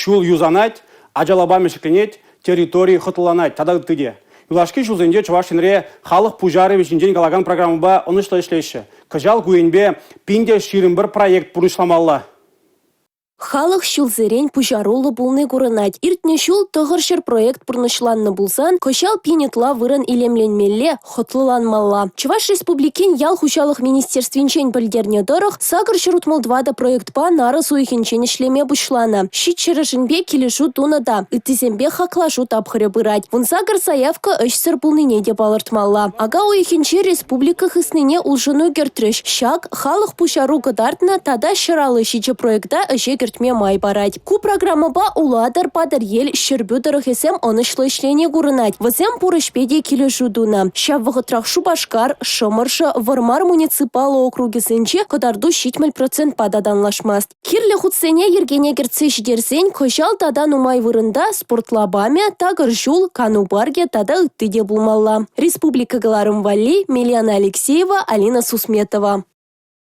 Ҫул юсанать, ача лапамӗ ҫӗкленет, территори хӑтлӑланать тата ытти те. Юлашки ҫулсенче Чӑваш Енре халӑх пуҫарӑвӗ ҫинчен калакан программӑпа ӑнӑҫлӑ ӗҫлеҫҫӗ. Кӑҫал ку енпе 1021 проект пурнӑҫламалла. Халӑх ҫулсерен пуҫаруллӑ пулни курӑнать. Иртнӗ ҫул 900 проект пурнӑҫланнӑ пулсан, кӑҫал пин ытла вырӑн илемленмелле, хӑтлӑланмалла. Чӑваш Республикин ял хуҫалӑх министерствинчен пӗлтернӗ тӑрӑх, 864 проектпа нарӑс уйӑхӗнчен ӗҫлеме пуҫланӑ. Ҫичҫӗрӗшӗнпе килӗшӳ тунӑ та, ыттисемпе хаклашу тапхӑрӗ пырать. 18 заявка ӗҫсӗр пулнине те палӑртмалла. Ака уйӑхӗнче республика хыснине улшӑну кӗртрӗҫ. Ҫак халӑх пуҫару кӑтартнӑ тата 157 проекта ӗҫе кӗртме май парать. Ку программӑпа Улатӑр, Патӑрьел, Ҫӗрпӳ тӑрӑхӗсем ӑнӑҫлӑ ӗҫлени курӑнать. Вӗсем пур ӗҫпе те килӗшӳ тунӑ. Ҫав вӑхӑтрах Шупашкар, Шӑмӑршӑ, Вӑрмар муниципаллӑ округӗсенче кӑтарту 70 процентпа та танлашмасть. Кирлӗ хутсене йӗркене кӗртсе ҫитерсен кӑҫал тата нумай вырӑнта спорт лапамӗ, такӑр ҫул, кану паркӗ тата ытти те пулмалла. Республика кӑларӑм валли Милена Алексеева, Алина Сусметова.